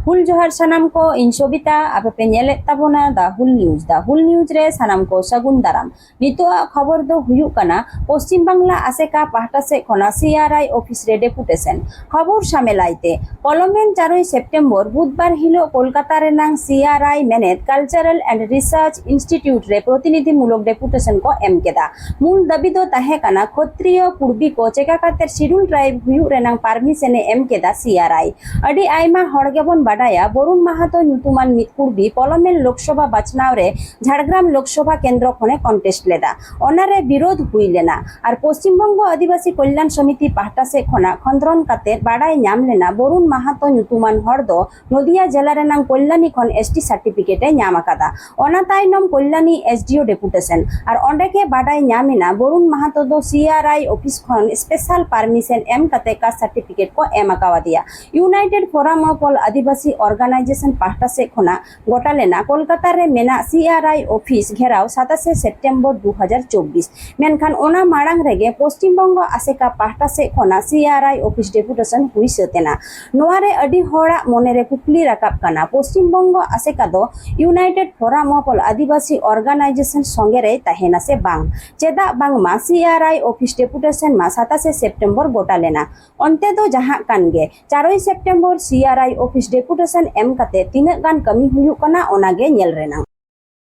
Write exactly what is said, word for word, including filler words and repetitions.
ᱦᱩᱞ ᱡᱚᱦᱟᱨ ᱥᱟᱱᱟᱢ ᱠᱚ, ᱤᱧ ᱥᱚᱵᱤᱛᱟ, ᱟᱯᱮ ᱯᱮ ᱧᱮᱞᱮᱫ ᱛᱟᱵᱚᱱᱟ ᱫᱟ ᱦᱩᱞ ᱱᱤᱭᱩᱡᱽ᱾ ᱫᱟ ᱦᱩᱞ ᱱᱤᱭᱩᱡᱽ ᱨᱮ ᱥᱟᱱᱟᱢ ᱠᱚ ᱥᱟᱹᱜᱩᱱ ᱫᱟᱨᱟᱢ᱾ ᱱᱤᱛᱚᱜᱟᱜ ᱠᱷᱚᱵᱚᱨ ᱫᱚ ᱦᱩᱭᱩᱜ ᱠᱟᱱᱟ, ᱯᱚᱥᱪᱤᱢ ᱵᱟᱝᱞᱟ ᱟᱥᱮᱠᱟ ᱯᱟᱦᱴᱟ ᱥᱮᱫ ᱠᱷᱚᱱᱟᱜ ᱥᱤ ᱟᱨ ᱟᱭ ᱚᱯᱷᱤᱥ ᱨᱮ ᱰᱮᱯᱩᱴᱮᱥᱚᱱ᱾ ᱠᱷᱚᱵᱚᱨ ᱥᱟᱢᱮᱞᱟᱭ ᱛᱮ, ᱯᱚᱞᱚᱢᱮᱱ ᱪᱟᱨᱚᱭ ᱥᱮᱯᱴᱮᱢᱵᱚᱨ ᱵᱩᱫᱷᱵᱟᱨ ᱦᱤᱞᱳᱜ ᱠᱳᱞᱠᱟᱛᱟ ᱨᱮᱱᱟᱝ ᱥᱤ ᱟᱨ ᱟᱭ ᱢᱮᱱᱮᱫ ᱠᱟᱞᱪᱟᱨᱟᱞ ᱮᱱᱰ ᱨᱤᱥᱟᱨᱪ ᱤᱱᱥᱴᱤᱴᱤᱭᱩᱴ ᱨᱮ ᱯᱨᱚᱛᱤᱱᱤᱫᱷᱤ ᱢᱩᱞᱚᱠ ᱰᱮᱯᱩᱴᱮᱥᱚᱱ ᱠᱚ ᱮᱢ ᱠᱮᱫᱟ᱾ ᱢᱩᱞ ᱫᱟᱹᱵᱤ ᱫᱚ ᱛᱟᱦᱮᱸ ᱠᱟᱱᱟ, ᱠᱷᱚᱛᱨᱤᱭᱚ ᱠᱩᱲᱵᱤ ᱠᱚ ᱪᱮᱠᱟ ᱠᱟᱛᱮ ᱥᱤᱰᱩᱞ ᱴᱨᱟᱭᱤᱵ ᱦᱩᱭᱩᱜ ᱨᱮᱱᱟᱝ ᱯᱟᱨᱢᱤᱥᱚᱱ ᱮ ᱮᱢ ᱠᱮᱫᱟ ᱥᱤ ᱟᱨ ᱟᱭ᱾ ᱟᱹᱰᱤ ᱟᱭᱢᱟ ᱦᱚᱲ ᱜᱮᱵᱚᱱ ᱵᱟᱰᱟᱭᱟ, ᱵᱚᱨᱩᱱ ᱢᱟᱦᱟᱛᱚ ᱧᱩᱛᱩᱢᱟᱱ ᱢᱤᱫ ᱠᱩᱲᱵᱤ ᱯᱚᱞᱚᱢᱮᱱ ᱞᱳᱠᱥᱚᱵᱷᱟ ᱵᱟᱪᱷᱱᱟᱣ ᱨᱮ ᱡᱷᱟᱲᱜᱨᱟᱢ ᱞᱳᱠᱥᱚᱵᱷᱟ ᱠᱮᱱᱫᱨᱚ ᱠᱷᱚᱱᱮ ᱠᱚᱱᱴᱮᱥᱴ ᱞᱮᱫᱟ᱾ ᱚᱱᱟᱨᱮ ᱵᱤᱨᱳᱫᱷ ᱦᱩᱭ ᱞᱮᱱᱟ᱾ ᱟᱨ ᱯᱚᱥᱪᱤᱢ ᱵᱚᱝᱜᱚ ᱟᱹᱫᱤᱵᱟᱹᱥᱤ ᱠᱚᱞᱭᱟᱱ ᱥᱚᱢᱤᱛᱤ ᱯᱟᱦᱴᱟ ᱥᱮᱫ ᱠᱷᱚᱱᱟᱜ ᱠᱷᱚᱸᱫᱽᱨᱚᱱ ᱠᱟᱛᱮ ᱵᱟᱰᱟᱭ ᱧᱟᱢ ᱞᱮᱱᱟ, ᱵᱚᱨᱩᱱ ᱢᱟᱦᱟᱛᱚ ᱧᱩᱛᱩᱢᱟᱱ ᱦᱚᱲ ᱫᱚ ᱱᱚᱫᱤᱭᱟ ᱡᱮᱞᱟ ᱨᱮᱱᱟᱝ ᱠᱚᱞᱭᱟᱱᱤ ᱠᱷᱚᱱ ᱮᱥ ᱴᱤ ᱥᱟᱨᱴᱤᱯᱷᱤᱠᱮᱴ ᱮ ᱧᱟᱢ ᱟᱠᱟᱫᱟ᱾ ᱚᱱᱟ ᱛᱟᱭᱱᱚᱢ ᱠᱚᱞᱭᱟᱱᱤ ᱮᱥ ᱰᱤ ᱳ ᱰᱮᱯᱩᱴᱮᱥᱚᱱ᱾ ᱟᱨ ᱚᱸᱰᱮ ᱜᱮ ᱵᱟᱰᱟᱭ ᱧᱟᱢ ᱮᱱᱟ, ᱵᱚᱨᱩᱱ ᱢᱟᱦᱟᱛᱚ ᱫᱚ ᱥᱤ ᱟᱨ ᱟᱭ ᱚᱯᱷᱤᱥ ᱠᱷᱚᱱ ᱥᱯᱮᱥᱟᱞ ᱯᱟᱨᱢᱤᱥᱚᱱ ᱮᱢ ᱠᱟᱛᱮ ᱠᱟᱥᱴ ᱥᱟᱨᱴᱤᱯᱷᱤᱠᱮᱴ ᱠᱚ ᱮᱢ ᱟᱠᱟᱣᱟᱫᱮᱭᱟ᱾ United forum of all Adivasi organisation ᱯᱟᱦᱴᱟ ᱥᱮᱫ ᱠᱷᱚᱱᱟᱜ ᱜᱚᱴᱟ ᱞᱮᱱᱟ ᱠᱳᱞᱠᱟᱛᱟ ᱨᱮ ᱢᱮᱱᱟᱜ ᱥᱤ ᱟᱨ ᱟᱭ ᱚᱯᱷᱤᱥ ᱜᱷᱮᱨᱟᱣ ᱥᱟᱛᱟᱥᱮ ᱥᱮᱯᱴᱮᱢᱵᱚᱨ ᱫᱩ ᱦᱟᱡᱟᱨ ᱪᱚᱵᱵᱤᱥ᱾ ᱢᱮᱱᱠᱷᱟᱱ ᱚᱱᱟ ᱢᱟᱲᱟᱝ ᱨᱮᱜᱮ ᱯᱚᱥᱪᱤᱢ ᱵᱚᱝᱜᱚ ᱟᱥᱮᱠᱟ ᱯᱟᱦᱴᱟ ᱥᱮᱫ ᱠᱷᱚᱱᱟᱜ ᱥᱤ ᱟᱨ ᱟᱭ ᱚᱯᱷᱤᱥ ᱰᱮᱯᱩᱴᱮᱥᱚᱱ ᱦᱩᱭ ᱥᱟᱹᱛ ᱮᱱᱟ᱾ ᱱᱚᱣᱟ ᱨᱮ ᱟᱹᱰᱤ ᱦᱚᱲᱟᱜ ᱢᱚᱱᱮ ᱨᱮ ᱠᱩᱠᱞᱤ ᱨᱟᱠᱟᱵ ᱠᱟᱱᱟ, ᱯᱚᱥᱪᱤᱢ ᱵᱚᱝᱜᱚ ᱟᱥᱮᱠᱟ ᱫᱚ United forum of all Adivasi organisation ᱥᱚᱸᱜᱮ ᱨᱮᱭ ᱛᱟᱦᱮᱱᱟ ᱥᱮ ᱵᱟᱝ? ᱪᱮᱫᱟᱜ ᱵᱟᱝᱢᱟ ᱥᱤ ᱟᱨ ᱟᱭ ᱚᱯᱷᱤᱥ ᱰᱮᱯᱩᱴᱮᱥᱚᱱ ᱢᱟ ᱥᱟᱛᱟᱥᱮ ᱥᱮᱯᱴᱮᱢᱵᱚᱨ ᱜᱚᱴᱟ ᱞᱮᱱᱟ᱾ ᱚᱱᱛᱮ ᱫᱚ ᱡᱟᱦᱟᱸ ᱠᱟᱱ ᱜᱮ, ᱪᱟᱨᱚᱭ September C R I office deputation ᱮᱢ ᱠᱟᱛᱮ ᱛᱤᱱᱟᱹᱜ ᱜᱟᱱ ᱠᱟᱹᱢᱤ ᱦᱩᱭᱩᱜ ᱠᱟᱱᱟ, ᱚᱱᱟ ᱜᱮ ᱧᱮᱞ ᱨᱮᱱᱟᱜ᱾